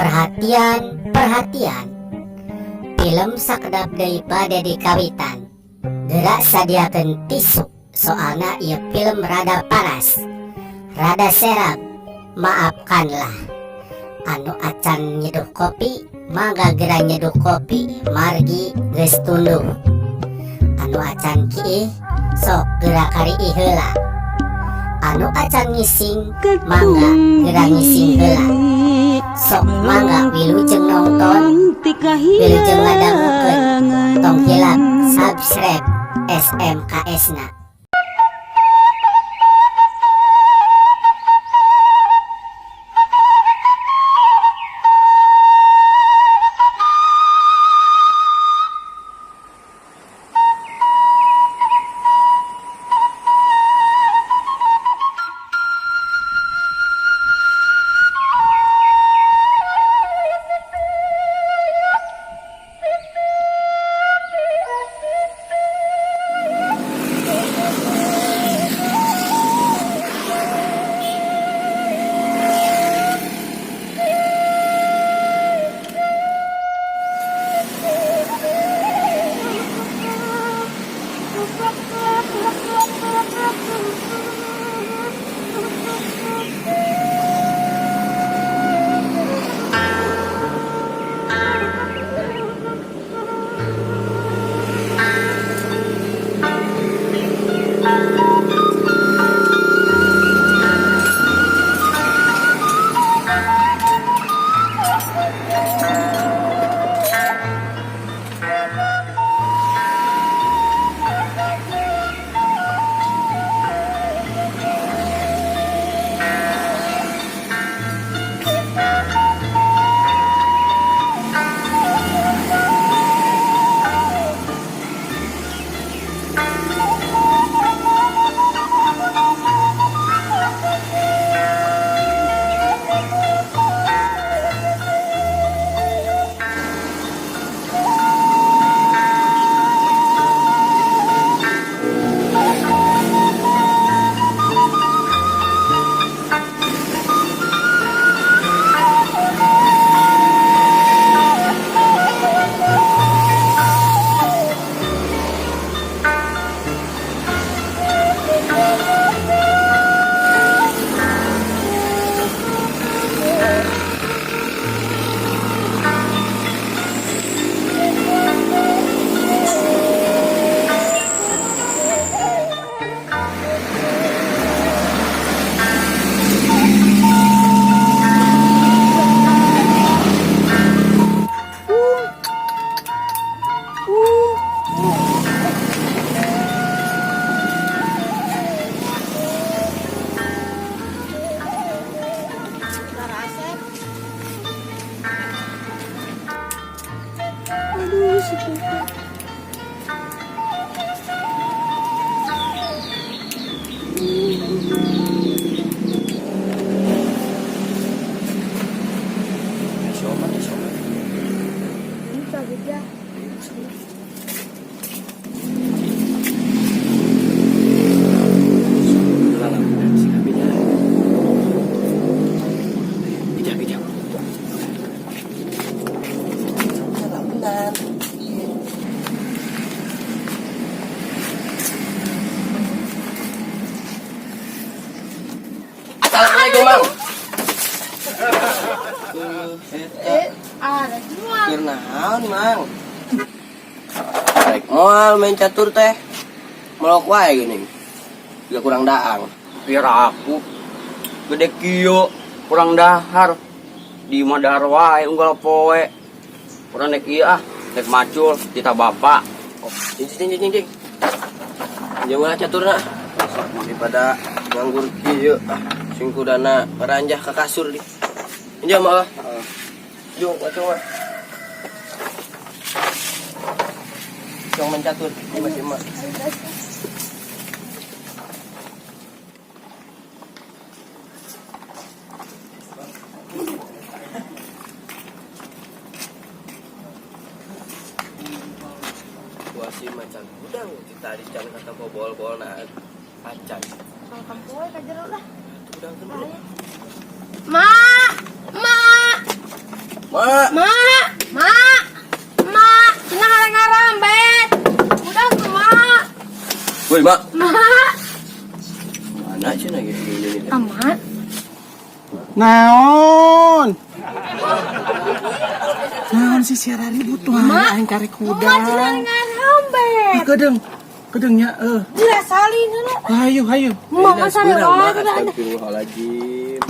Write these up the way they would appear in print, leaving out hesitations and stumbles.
Perhatian, perhatian. Film sakedap deui bade dikawitan. Geura sadiakeun tisu, soalna ieu film rada panas. Rada serab, maafkanlah. Anu acan nyeduh kopi, mangga geura nyeduh kopi, margi geus tunduh. Anu acan kiih, sok geura kariih heula. Anu acan ngising, mangga geura ngising heula. Sok mangga wilujeng nonton, wilujeng ngadangukeun. Tong hilap subscribe SMKS na. Aduh, si Koko. Soman, soman. Bisa aja. Bijak, bijak. Benar. Assalamualaikum, Mang. Ada semua. Keur naon, Mang? Rek moal main catur teh. Melok wae geuning. Gak kurang daang. Biar aku gede kieu kurang dahar di madar wae unggal poe kurang nek ieu ah nek macul tita bapak. Oh, cing cing cing cing. Jauh lah caturna. Daripada nganggur kieu ah sing kudana meranjah ke kasur di. Jauh mah. Jauh, macam mah. Jauh main catur, ini masih mah. Situasi macan gudang kita di can kata bol-bol nah acan. Kalau kamu ka jero lah. Gudang kan dulu. Ma, ma. Mak. Mak, mak, mak, cenah ngarambet. Udah tuh, mak. Woi, Mak. Mak. Mana cenah gitu ini? Amat. Naon? Naon sih siara ribut tuh aing karek Mak cenah hudang. ngarambet. Ih, Kedeng. Kedengnya eh. Gila salin heula. Hayu hayu. Mak masa Mak, ada. Astagfirullahaladzim.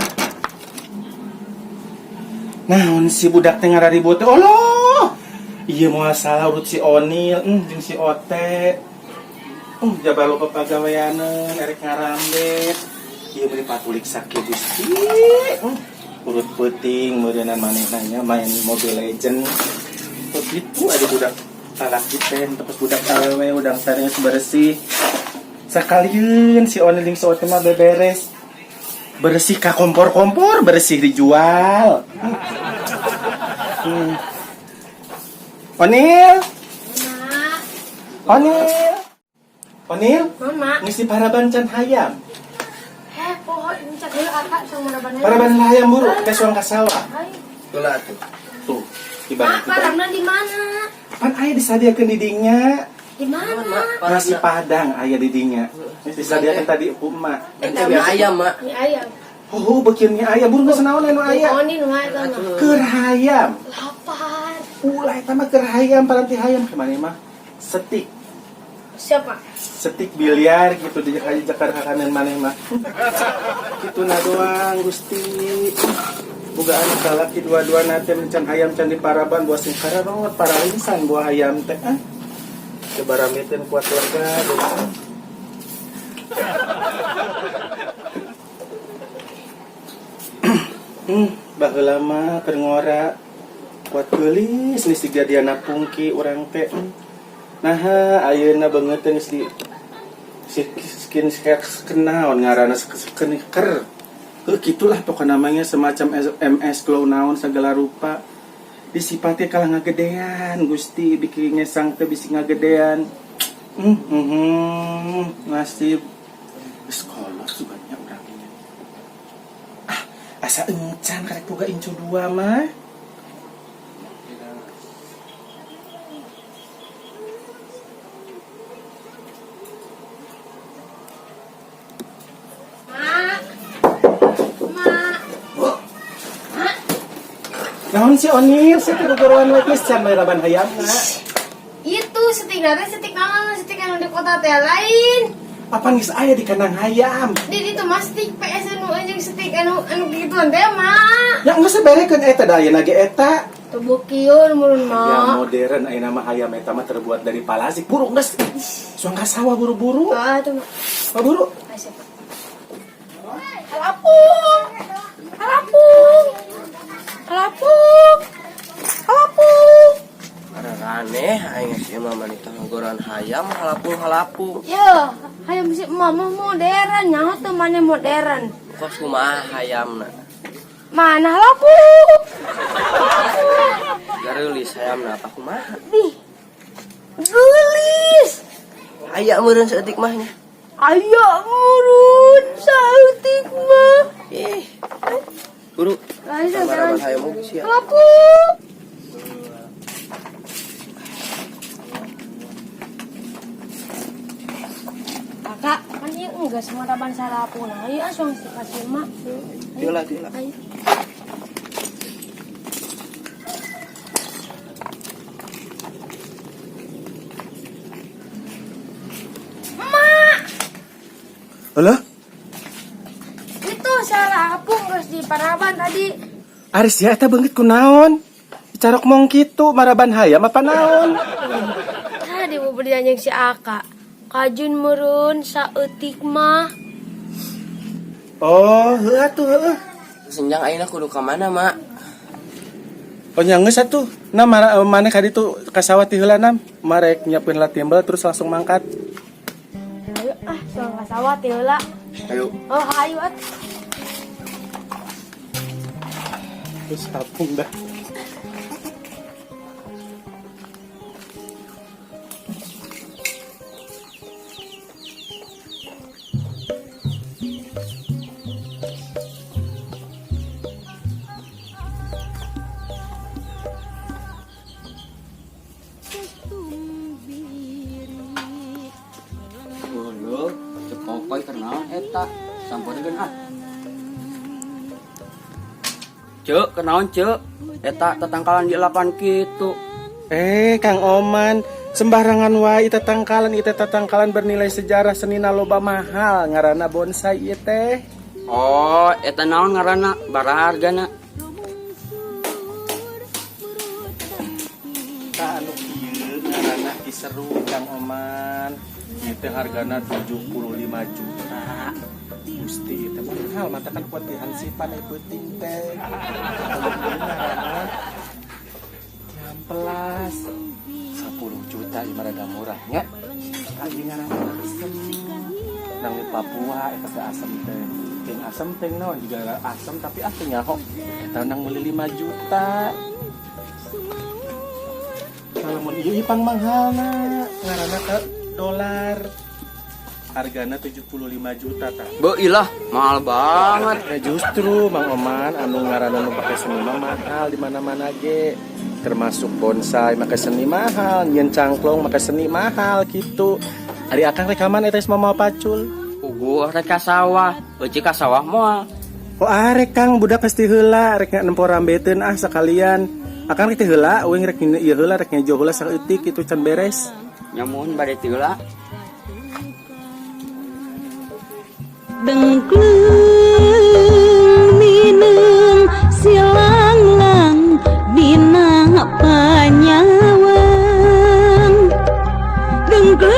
Naon si budak teh ngararibut teh? Allah. Iya moal salah urut si Onil, jeung si Ote. Jabar lo pagaweaneun erek ngarambet. Ieu meuni patulik sakieu Gusti. Urut peuting meureunnan manehna nya main Mobile Legend. Begitu ada budak lalaki teh terus budak awewe udang tadi geus bersih. Sakalieun si Onil jeung si Ote mah beberes. Bersih ka kompor-kompor, bersih dijual. Onil, Mak, Onil, Onil, mama. ngisi paraban can hayam. Eh, pohon ini cak heula akak sama raban. Paraban hayam buru, ke suang ka sawah. Ayo. Itulah tuh. Tuh, Mak, ibarat parabna di mana? Pan aya disadiakeun di dinya. Di mana? Mak, Nasi padang aya di dinya. Geus disadiakeun tadi ku emak. Ente mie ayam, Mak. Mie ayam. Oh, beukeun mie ayam buru geus naon anu aya. Oh, ini nu eta mah. Keur hayam. Lapar. Ulah eta mah keur hayam paranti hayam kemana mah? Setik. Siapa? Setik biliar gitu di Jakarta kanan maneh mah. Gitu na doang Gusti. Boga anak lalaki dua-dua nate mencan hayam can di paraban buah sing kararot para insan buah hayam teh ah. Coba ramekeun kuat lega ah. Baheula mah keur ngora kuat geulis geus siga Diana Pungki urang teh. Nah, ayeuna beungeut teh geus di skin kenaon ngaranna skin ker. Heuh gitulah pokokna namanya semacam MS glow naon segala rupa. Disipati kalah ngagedean Gusti bikin ngesang teh bisi ngagedean. Nasib sekolah juga nya urangnya. Ah, asa encan karek boga incu dua mah. Mak. Mak. Mak. Naon si Onil, sih keguguruan we geus can bae raban hayamna. Itu setik nate setik naon setik anu di kota teh lain. Apa geus aya di kandang hayam? Di ditu mah setik PS anu anjing setik anu anu gituan teh mak. Ya geus berekeun eta da ayeuna ge eta. Tubuh kieu murun Hayam mak. modern ayeuna mah hayam eta mah terbuat dari plastik. Buru geus. Suang ka sawah buru-buru. Ah, tuh mak. Oh, buru. Ah, siapa? Kalapung. Kalapung. Kalapung. Kalapung. Aneh, aing sih mah manita nggoran hayam halapung-halapung. Ya, hayam si mama modern, nyaho teu maneh modern. Kos kumaha hayamna? Mana halapung? Gareulis hayamna apa kumaha? Dih. Geulis. Aya meureun saeutik mah nya. Aya murun saeutik mah. Ih. Buru. Lain Raban hayam oge sia. Kalapung. Kakak, kan ieu enggak semua raban salapung. Nah, ieu asuang si kasih mak. Tiolah, tiolah. Ayo. Mak, Alah, itu salapung geus di paraban tadi. Aris ya eta beungeut kunaon? Carok mong kitu maraban hayam apa naon? Tadi mau beli anjing si Aka. Kajun murun saeutik mah. Oh, heuh atuh heuh. Senjang ayeuna kudu ka mana, Mak? Oh nya geus atuh. Nah, maneh ka ditu ka sawah ti heula nam. Marek nyiapkeun lah timbel terus langsung mangkat. Ayo ah, soal ka sawah ti heula. Ayo. Oh, ayo at. Terus hapung dah. Cek, kenaon cek? Eta tetangkalan di lapan kitu. Eh, Kang Oman, sembarangan wae tetangkalan ieu teh, tatangkalan bernilai sejarah, senina loba, mahal, ngaranna bonsai ieu teh. Oh, eta naon ngaranna? Baraha hargana? Tah, anu kieu ngaranna kiseru, Kang Oman. Ieu teh hargana 75 juta. Gusti, ieu teh mahal, matakan kuat dihansipan ieu peuting teh. Anu kieu ngaranna nyampelas 10 juta, ieu mah rada murah nya. Tah, ieu ngaranna asem. Nang di Papua eta teh asem teh. Ting asem ting naon juga asem, tapi ah teu nyaho. Eta nang meuli 5 juta. Lamun ieu ieu pang mahalna, ngaranna ke dolar. Hargana 75 juta tah. Beuilah, mahal banget. Ya justru, Mang Oman, anu ngaranna nu pake seni mah mahal di mana-mana ge. Termasuk bonsai make seni mahal, nyieun cangklong make seni mahal gitu. Ari akang rekaman eta geus mau pacul. Puguh rek ka sawah, euci ka sawah moal. Oh, arek Kang, budak pasti heula rek nempo rambeteun ah sekalian. Akang rek teh heula, uing rek ieu heula, rek ngejo heula saeutik kitu, can beres. Nyamun bade ti heula. Dengkleng mineng silanglang dina panyawang, dengkleng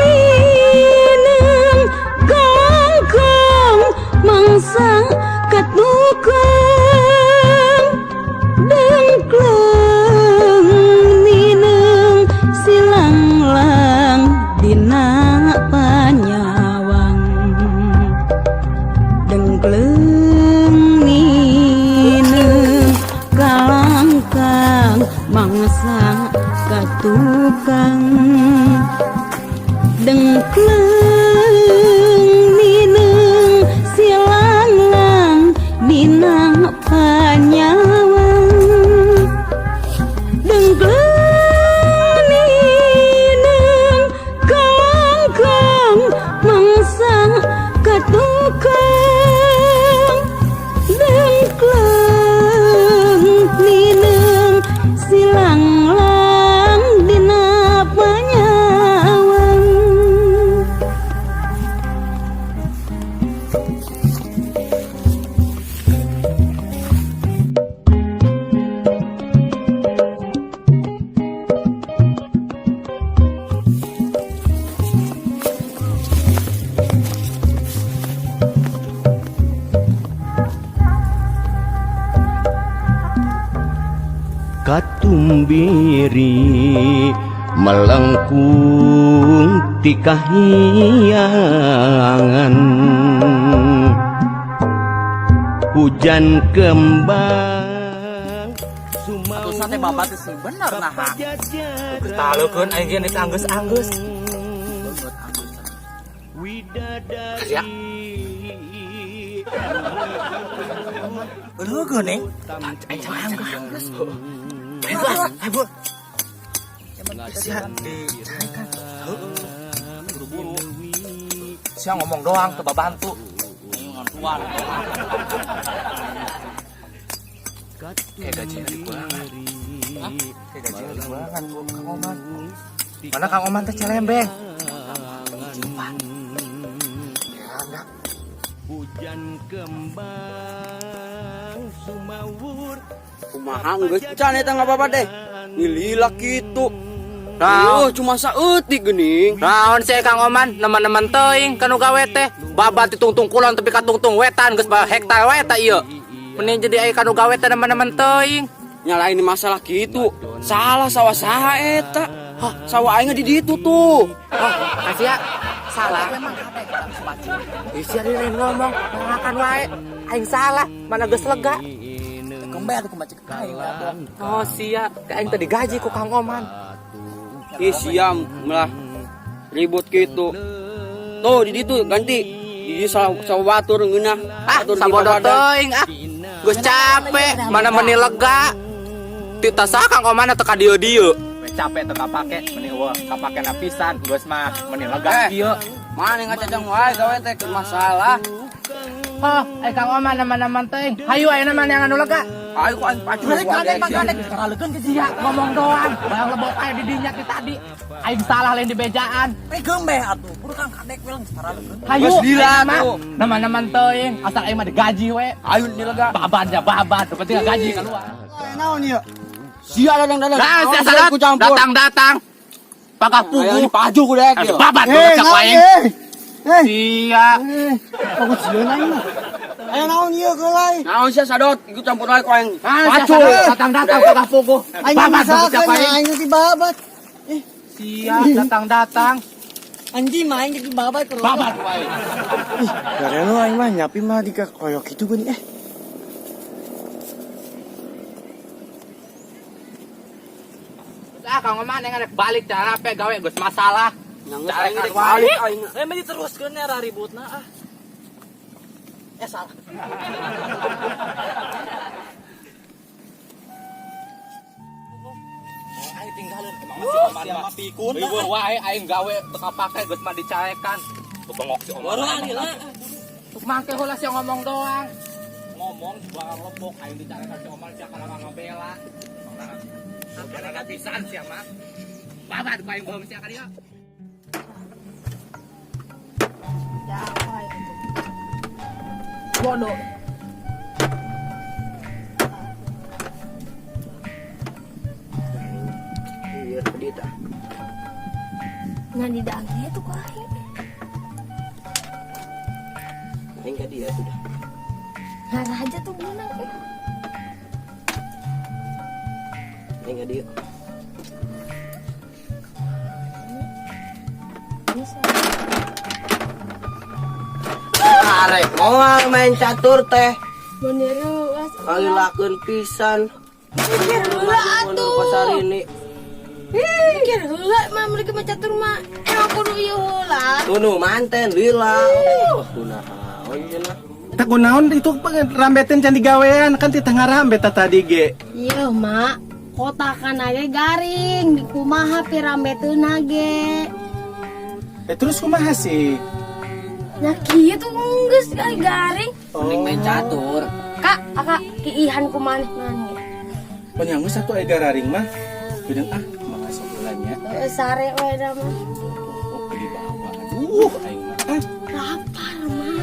mineng kangkang mangsa katukang, dengkleng mineng silanglang dina panyawang, dengkleng mineng kalangkang mangsa katukang, dengkleng mineng silanglang dina panyawang, dengkleng mineng kalangkang mangsa katukang, dengkleng mineng silanglang dina panyawang. Katumbiri melengkung ti kahyangan, hujan kembang. Atuh sate babat sih bener nah. Taleukeun aing ge geus anggeus-anggeus. Widadari. Ya. Eueuh geuning. Aing anggeus. Ayo, ayo, Bu. Sia dicarekan. Buru-buru. Sia ngomong doang teu babantu. Ngantuan. Kayak gajinya dikurangan. Hah? Kayak gajinya dikurangan ku Kang Oman. Mana Kang Oman teh celembeng? Cepat. Ya, Hujan kembang sumawur. Kumaha geus can eta ngababa deh. Nilila kitu. Nah, cuma saeutik geuning. Naon sih Kang Oman, neman-neman teuing kanu gawe teh. Babat ditungtung kulon tapi katungtung wetan, geus ba hektar wae ta ieu. Mending jadi aya kanu gawe teh neman-neman teuing. Nyalain masalah kitu. Salah sawah saha eta? Hah, sawah aing di ditu tuh. Oh, kasih ya. Salah. Ih, sia lain ngomong, makan wae. Aing salah, mana geus lega. Kembar aku macet aing atuh. Oh, sia, teh aing teh digaji ku Kang Oman. Ih, siam malah ribut gitu. Tuh di ditu ganti. Di ditu sawah sawah batur ngeunah. Ah, Batur di sabodo babadan. teuing ah. Geus capek, mana meni lega. Tita saha Kang Oman teu ka dieu-dieu. Capek teu kapake, meni eueuh kapakena pisan, geus mah meni lega Eh. kieu. Mana ngacacang wae gawe teh keur masalah. Koh, eh Kang Oman neman-neman teuing. Hayu ayeuna mah neangan nu lega. Ayo ku aing pacul. Balik kadek mah kadek karalekeun ke sia ngomong doang. Bayang lebok aya di dinya ti tadi. Aing salah lain di bejaan. Eh gemeh atuh, kudu Kang Kadek we lang saralekeun. Hayu Geus lila ayeuna mah tuh. neman-neman teuing asal aing mah digaji we. Ayo ni lega. Babat ya babat, nu penting gaji keluar. Naon ieu? Sia dadang-dadang. Nah, sia Naon salat ku campur. datang-datang. Pagah Ayo pugu. dipaju ku dek. Aduh, babat tuh cak aing. Eh, Sia. aku sieun aing mah. Aya naon ieu geulai? Naon sia sadot ikut campur wae ku aing. Ah, sia Pacul. sadot, datang-datang pagah pugu. Aing Babat tuh cak misalkan aing. aing ti babat. Sia datang-datang. Anjing mah aing ti babat kudu. Babat wae. Ih, garelo aing mah nyapi mah dikakoyok kitu geuning eh. Ah, Kang Oman yang rek balik cara pe gawe geus masalah. Cara aing rek balik aing. Eh mah diteruskeun era ributna ah. Eh salah. Aing tinggalin emang si Oman mah. Pikun. Riweuh wae aing gawe teu kapake geus mah dicaekan. Bengok si Oman. Tuk mangke heula sia ngomong doang. Ngomong barang lebok aing dicarekan si Oman sia kana ngabela. Karena pisan sia mah. Babat ku aing bohong sia ka dieu. Ya apa itu? Bodoh. Iya, tadi tah. Nah di daging itu kok aing. Aing ka dia sudah. Nah aja tuh beunang eh. Aing ka dia. Bisa. Arek moal main catur teh. Bener as. Ngalilakeun pisan. Mikir heula atuh. Pasar ini. Mikir heula mah mereka mah catur mah emang kudu ieu heula. Tunu manten lila. Wah, kunaon cenah. Tak kunaon itu rambetin can digawean kan ti tengah rambet tadi ge. Iya mak, kotakan aja garing, kumaha pirambeteuna ge. Eh terus kumaha sih? Nah kieu tuh geus garing. Mending main catur. Kak, akak kiihan kumaneh maneh. Penyanggu satu aya gararing mah. Beunang ah, maka sok heula nya. Heeh, sare we da mah. Oh, dibawa. Aduh, aing mah. Ah, Lapar mah.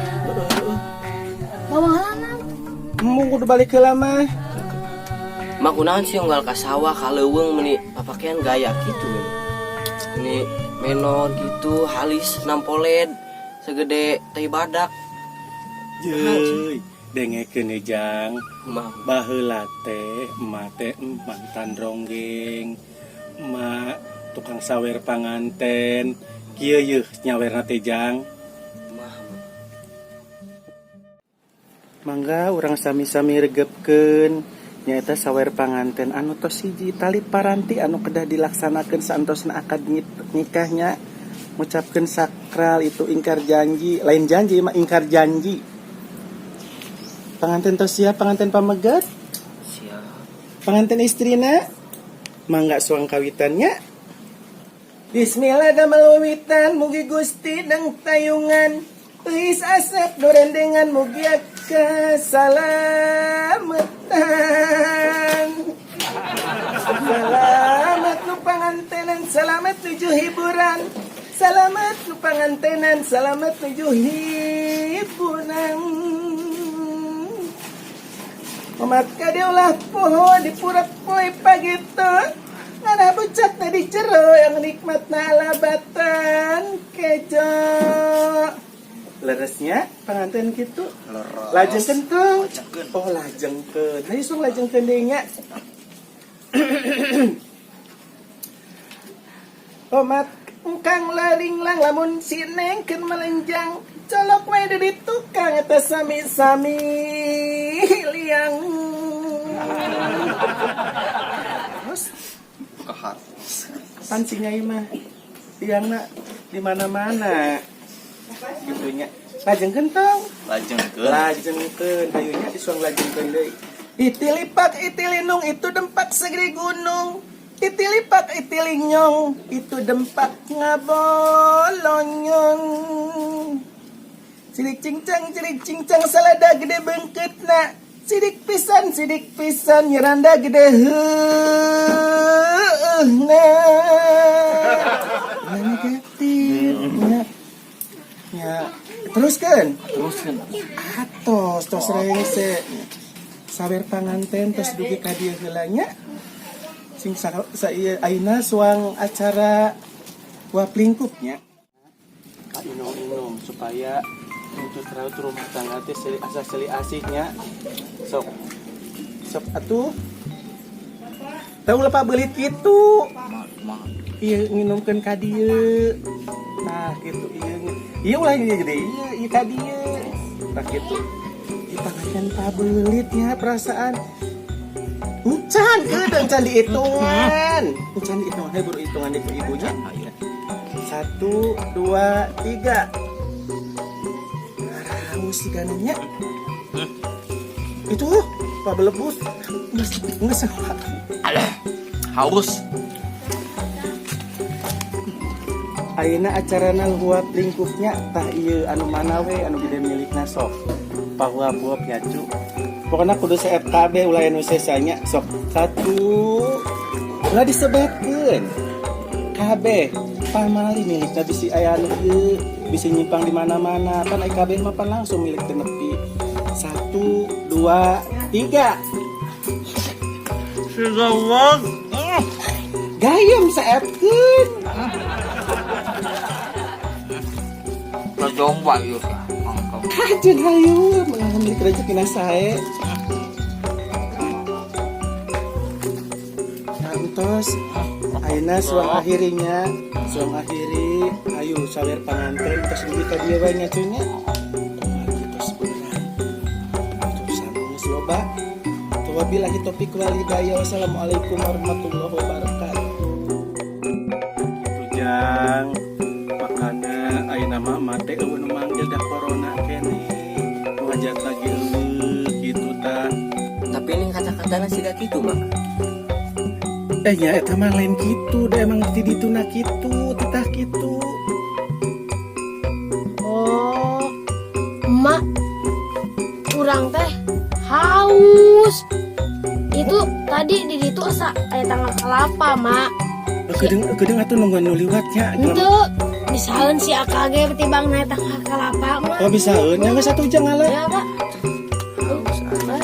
Bawa heula. Embung kudu balik heula mah. Mak kunaon sih unggal ka sawah ka leuweung meuni papakean gaya kitu. Ini menor gitu, halis nampoled segede tai badak. Jeuy, dengekeun ye Jang. Kumaha? Baheula teh emak teh mantan ronggeng. Emak tukang sawer panganten. Kieu yeuh nyawerna teh Jang. Kumaha? Mangga urang sami-sami regepkeun nyaeta sawer panganten anu tos hiji tali paranti anu kedah dilaksanakeun saantosna akad nikahnya, ngucapkeun sakral itu ingkar janji, lain janji mah ingkar janji. Panganten tos siap, panganten pameget? Siap. Panganten istrina? Mangga suang kawitannya. Bismillah damel wiwitan, mugi Gusti dang tayungan. Euis asep dorendengan, mugi kasalamatan. Salamat nu pangantenan, salamat nuju hiburan. Salamat nu pangantenan, salamat nuju hiburan. Omat kade ulah poho di purak poe pagito. Ngana bucak na di jero yang nikmat na alabatan kejo. Leresnya pengantin gitu. Leres. Lajengkeun tong. Lajengkeun. Oh, lajengkeun. Hayu sung lajengkeun deui nya. Omat engkang laring lang lamun si neng keun melenjang colok we di tukang eta sami-sami liang. Terus Kahar. pancingnya ieu mah liangna di mana-mana. Gitu nya. Lajengkeun tong. Lajengkeun. Lajengkeun hayunya disuang lajengkeun deui. Itilipak itilinung itu dempak segeri gunung. Itilipak itilinyong itu dempak ngabolonyong. Sidik cincang, sidik cincang, salada gede beungkeutna. Sidik pisan, nyeranda gede heueuhna. Nah, negatif. Ya. Ya, teruskan. Teruskan. Atos, tos rengse. Sawer panganten tos dugi ka dieu heula nya. Sing sa ieu ayeuna suang acara huap lingkupnya. Ka inum-inum supaya untuk raut rumah tangga teh seli asa seli asihnya. Sok. Sok atuh. Teu ulah pabelit kitu. Iya nginumkeun ka dieu. Nah, gitu ieu. Ieu ulah ieu gede. Ieu ieu ka dieu. Tah kitu. Ieu panganten pabelit nya perasaan. Encan, keun encan dihitungan. Encan dihitungan, hei buru hitungan itu ibunya. Satu, dua, tiga. Haus sih nya. Itu, Pak Belebus. Nggak Pak. Alah, haus. Ayeuna acarana huap lingkupnya tah ieu anu mana we anu gede milikna, sok. Pahuap-huap nya, cu. Pokoknya kudu CFKB, ulah anu sesanya, sok. Satu. Ulah disebatkeun. KB pamali milikna bisi aya anu ieu bisi nyimpang di mana-mana kan, ai KB mah pan langsung milik teu nepi. Satu, dua, tiga. Segawang. Gayem seepkeun. Coba yuk. Kajun hayu menang milik rezeki sae. Nah, entos ayeuna suang akhirinya, suang akhiri, ayo sawer panganten tos dugi ka dieu wae nya, cuy, nya. Kumaha tos beneran. Itu sambung geus loba. Tuh, wabillahi taufiq wal hidayah. Wassalamualaikum warahmatullahi wabarakatuh. Gitu, Jang. Makana ayeuna mah mate euweuh nu manggil da corona keneh. Nu hajat lagi euweuh gitu tah. Tapi ini kata-katanya sih gak gitu, Mak. Eh nya eta mah lain kitu, da emang ti dituna kitu, titah kitu. Oh, emak, urang teh haus. Itu tadi di ditu asa aya tangkal kelapa, Mak. Kedeung kedeung atuh nungguan nu liwat nya. Itu bisaeun si AKG ketimbang naik tangkal kelapa, Mak. Oh, bisaeun, nya geus atuh jang ngala. Ya, Pak. Haus, ah.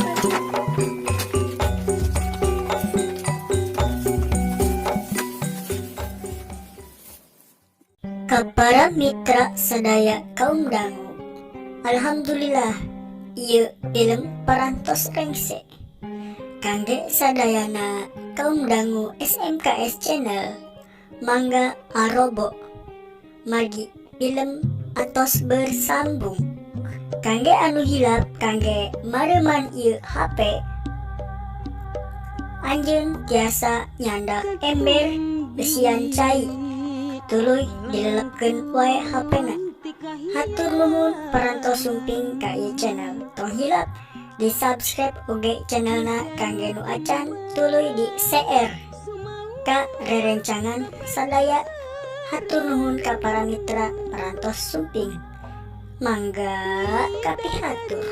Ka para mitra sadaya kaum dangu, Alhamdulillah ieu film parantos rengse. Kangge sadayana kaum dangu SMKS Channel, mangga arobo margi film atos bersambung. Kangge anu hilap kangge mareuman ieu HP, anjeun tiasa nyandak ember besian cai, tuluy dilelepkeun wae HP-na. Hatur nuhun parantos sumping ka ieu channel. Tong hilap di subscribe oge channelna kangge nu acan, tuluy di share ka rerencangan sadaya. Hatur nuhun ka para mitra parantos sumping. Mangga kapihatur.